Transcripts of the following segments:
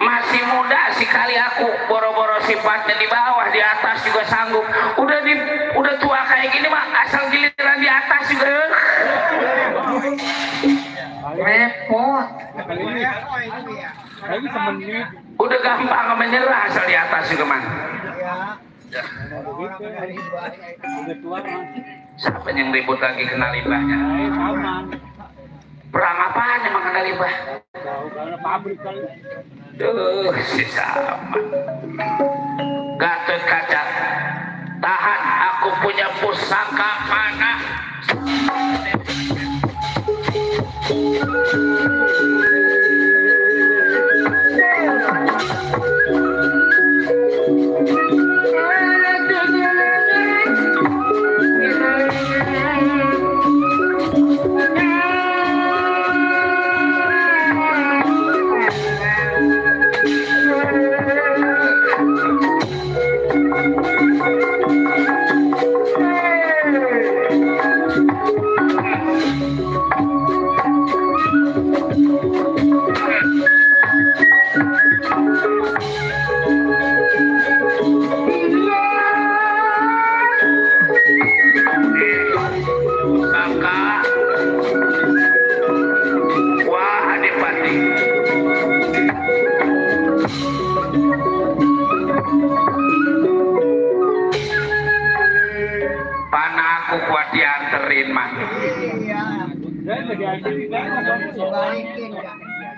Masih muda sekali aku, boro-boro sifatnya di bawah, di atas juga sanggup. Udah tua kayak gini mah, asal giliran di atas juga repot. Udah gampang menyerah asal di atas juga mah. Siapa yang ribut lagi kena limbahnya? Perang apaan emang kena limbah? Si sama Gatot Kaca, tahan, aku punya pusaka panah.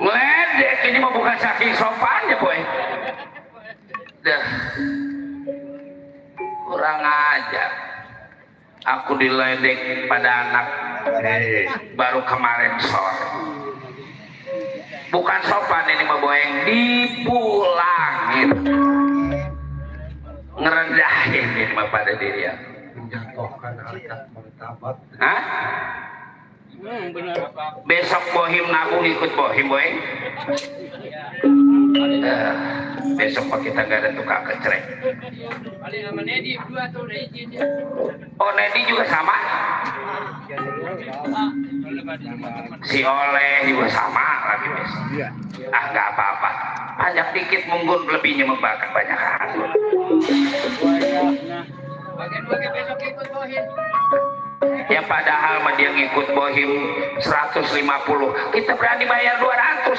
Meledek ini mah bukan saking sopannya boy. Dah kurang aja. Aku diledek pada anak baru kemarin sore. Bukan sopan ini mah boy, yang dipulangin, ngerendahin ini mah pada diri ya. Menjatuhkan harkat martabat. Hah? Benar. Besok bohim nabung ikut bohim boy. Besok pak kita gak ada tukang kecrek. Oh Nedi juga sama. Si Oleh juga sama lagi besok. Ah nggak apa-apa. Pajak dikit mungkin lebihnya membakar banyak hati. Bagian besok ikut bohim. Ya padahal mah dia ngikut bohim 150, kita berani bayar 200.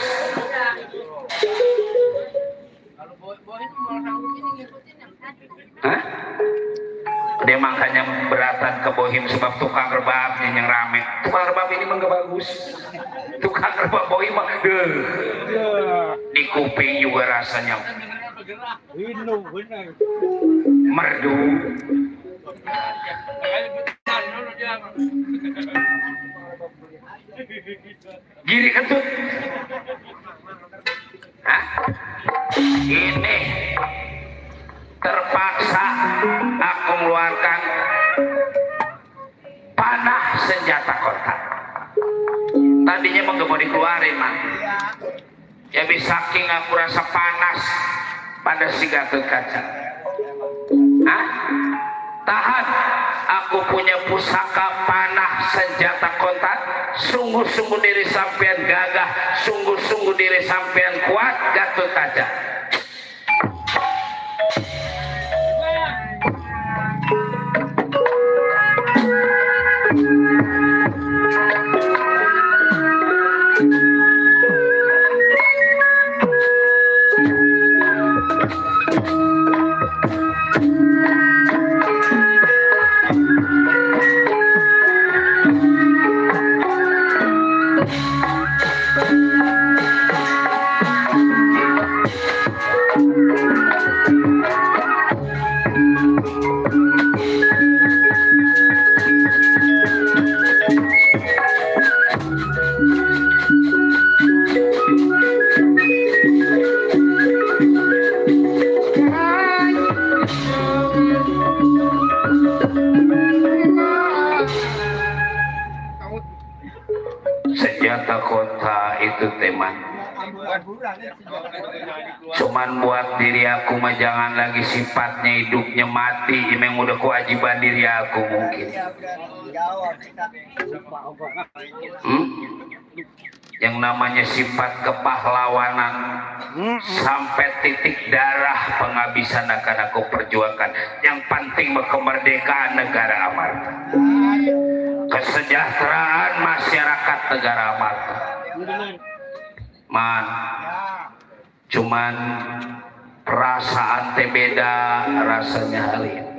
Kalau bohim mau sanggup ini ngikutin yang tadi. Hah? Dia makanya beratan ke bohim sebab tukang rebabnya yang rame. Tukang rebab ini mah gak bagus. Tukang rebab bohim mah di kuping juga rasanya merdu. Giri kentut. Hah? Ini terpaksa aku mengeluarkan panah senjata kotak. Tadinya mau gak mau dikeluarin mah. Ya saking aku rasa panas pada si Gatot Kaca. Hah? Tahan, aku punya pusaka panah panah senjata kontak, sungguh-sungguh diri sampean gagah, sungguh-sungguh diri sampean kuat. Gatotkaca senjata kota itu teman cuman buat diri aku mah, jangan lagi sifatnya hidupnya mati. Emang udah kewajiban diri aku mungkin yang namanya sifat kepahlawanan sampai titik darah penghabisan akan aku perjuangkan. Yang penting kemerdekaan negara amarta, kesejahteraan masyarakat negara amarta. Man, cuman perasaan teh beda rasanya hari ini.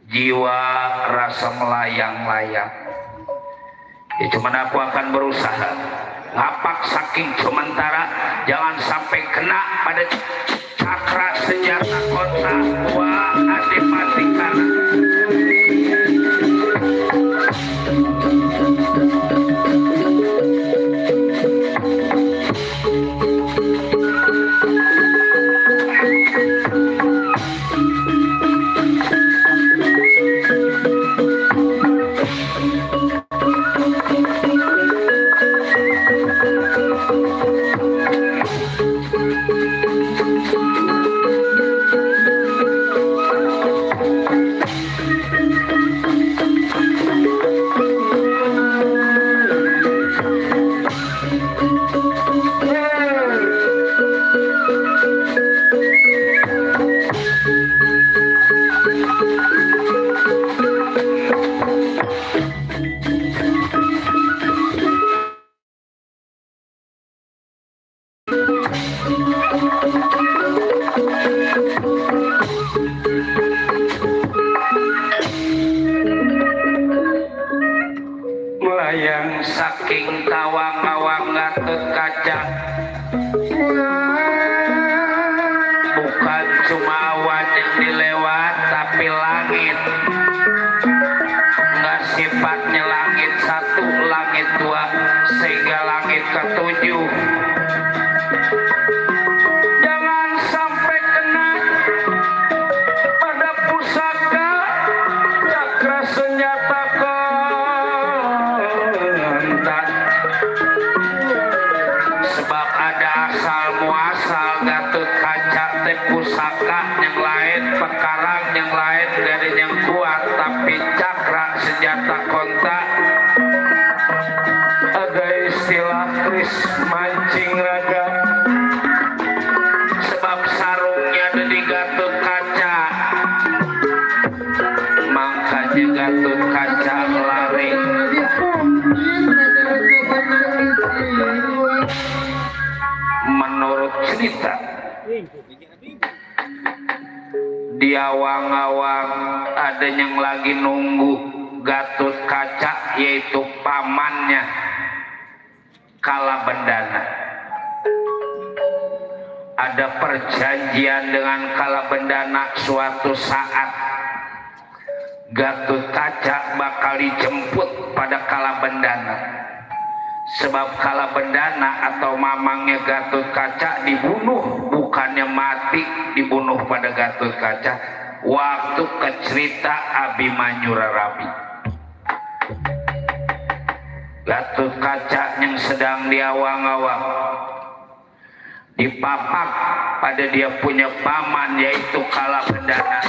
Jiwa rasa melayang-layang. Ya cuman aku akan berusaha ngapak saking sementara, jangan sampai kena pada cakra senjata kontra gua adipati kanan. Melayang saking tawang-awang Gatotkaca, bukan cuma awan yang dilewat tapi langit. Nggak sifatnya langit satu, langit dua, sehingga langit ketujuh. Jangan sampai kena pada pusaka cakra senjata kontak, sebab ada asal muasal Gatotkaca teh pusaka yang lain, pekarang yang lain dari yang kuat, tapi cakra senjata kontak ada istilah kris mancing raga, sebab sarungnya ada di Gatotkaca, makanya Gatotkaca lari. Menurut cerita di awang-awang ada yang lagi nunggu Gatotkaca, yaitu pamannya Kalabendana. Ada perjanjian dengan Kalabendana, suatu saat Gatotkaca bakal dijemput pada Kalabendana, sebab Kalabendana atau mamangnya Gatotkaca dibunuh, bukannya mati, dibunuh pada Gatotkaca waktu kecerita Abimanyu Rarabi. Gatotkaca yang sedang diawang-awang dipapak pada dia punya paman, yaitu Kalabendana.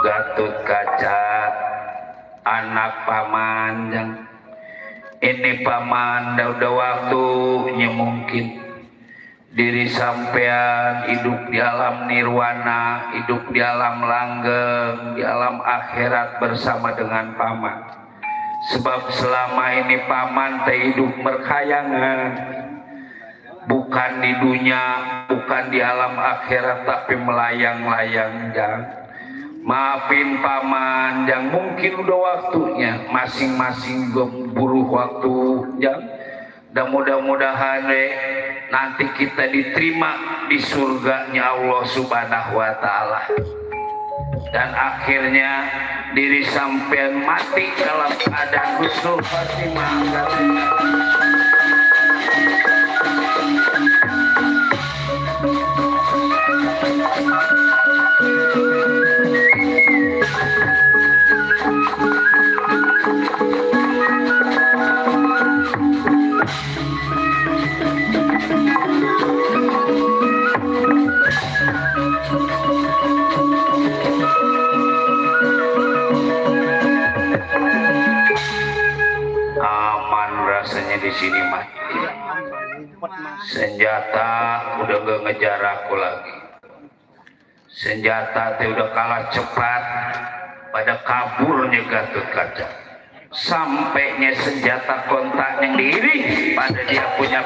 Gatot Kaca anak paman yang ini paman udah waktunya mungkin diri sampean hidup di alam nirwana, hidup di alam langgeng, di alam akhirat bersama dengan paman. Sebab selama ini paman teh hidup berkhayangan, bukan di dunia, bukan di alam akhirat, tapi melayang-layang jang. Maafin paman yang mungkin udah waktunya masing-masing buruh waktu jang. Dan mudah-mudahan nanti kita diterima di surganya Allah Subhanahu wa Ta'ala. Dan akhirnya diri sampean mati dalam keadaan husnul khotimah. Di sini mah senjata udah gak ngejar aku lagi, senjata teh udah kalah cepat pada kaburnya Gatot Kaca. Sampainya senjata kontaknya diri pada dia punya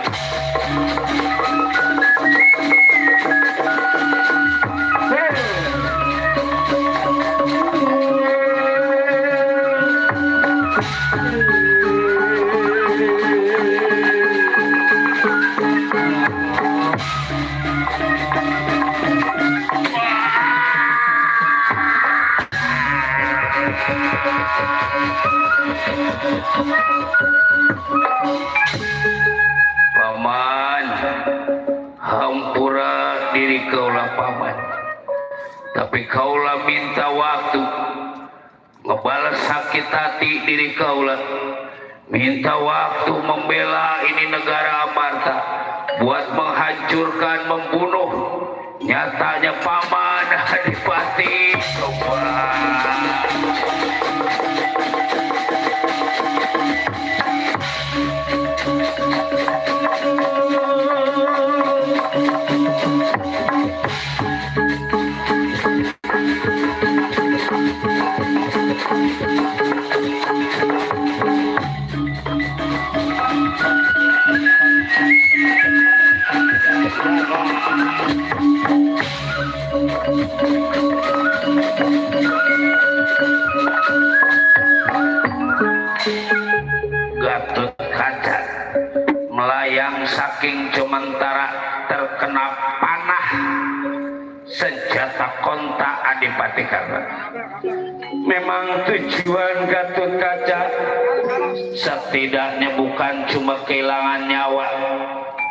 paman. Hampura diri kaulah paman, tapi kaulah minta waktu ngebalas sakit hati diri kaulah, minta waktu membela ini negara Amarta buat menghancurkan, membunuh. Nyatanya paman Adipati Gatot Kaca melayang saking sementara terkena panah senjata kontak Adipati Karna. Memang tujuan Gatot Kaca setidaknya bukan cuma kehilangan nyawa,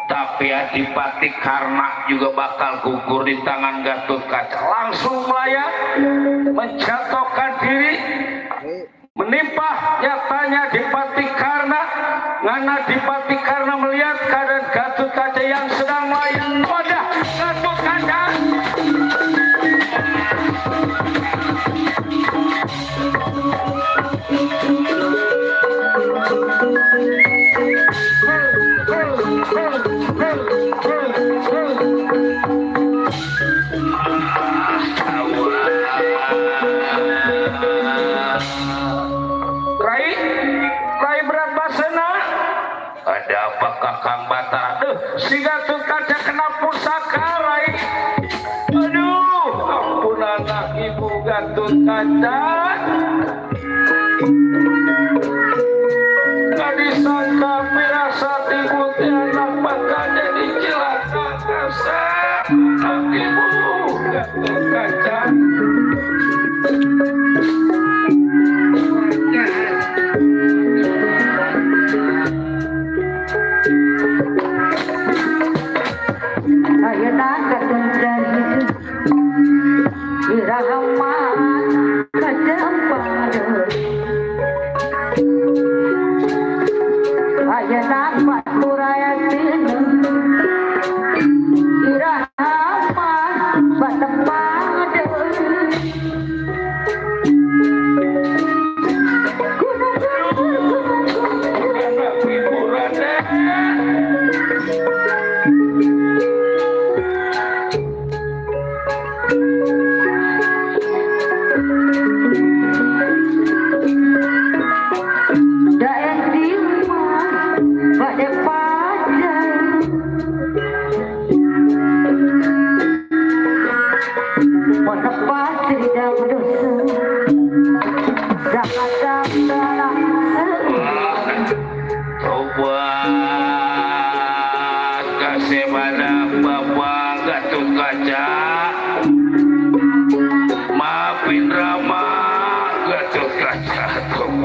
tapi Adipati Karna juga bakal gugur di tangan Gatot Kaca. Langsung melayang menjatuhkan diri, menimpa nyatanya Adipati Karna. Ngana Adipati Karna melihat keadaan Gatot Kaca yang sedang melayang. Wadah Gatot Kaca Rai berat basena. Ada apa Kakang Batara? Si Gatot Kaca kena pusaka Rai. Aduh, ampun anak ibu Gatot Kaca. Gak disangka firasat ibu anak bakal jadi celaka kasar. Anak ibu Gatot Kaca.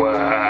coba.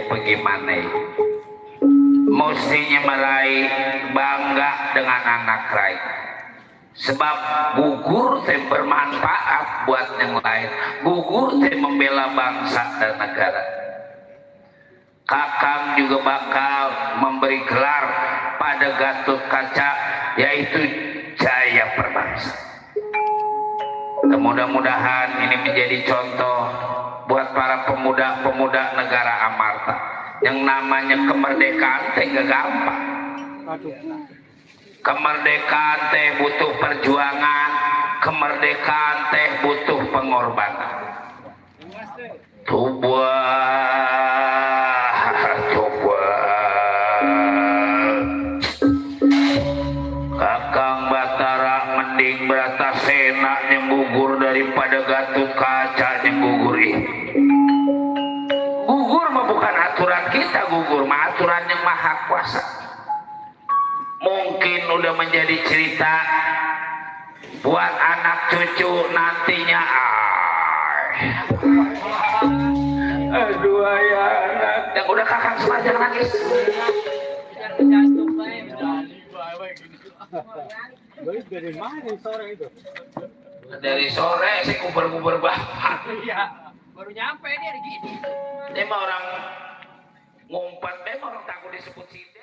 Bagaimana itu? Mestinya mulai bangga dengan anak lain. Sebab gugur teh bermanfaat buat yang lain. Gugur teh membela bangsa dan negara. Kakang juga bakal memberi gelar pada Gatot Kaca, yaitu Jaya Perbangsa. Mudah-mudahan ini menjadi contoh buat para pemuda-pemuda negara Amarta. Yang namanya kemerdekaan teh gak gampang. Kemerdekaan teh butuh perjuangan, kemerdekaan teh butuh pengorbanan. Coba Kakang Batara mending Bratasena yang gugur daripada Gatot Kaca yang gugur ini. Gugur mah bukan aturan kita, gugur mah aturan yang Maha Kuasa. Mungkin udah menjadi cerita buat anak cucu nantinya. Aduh ya anak yang udah kakak semua jangan nangis. Dari mana sore itu? Dari sore si kuber-kuber bapak. Iya, baru nyampe dia di gini. Dia mah orang ngumpat, memang orang takut disebut sini.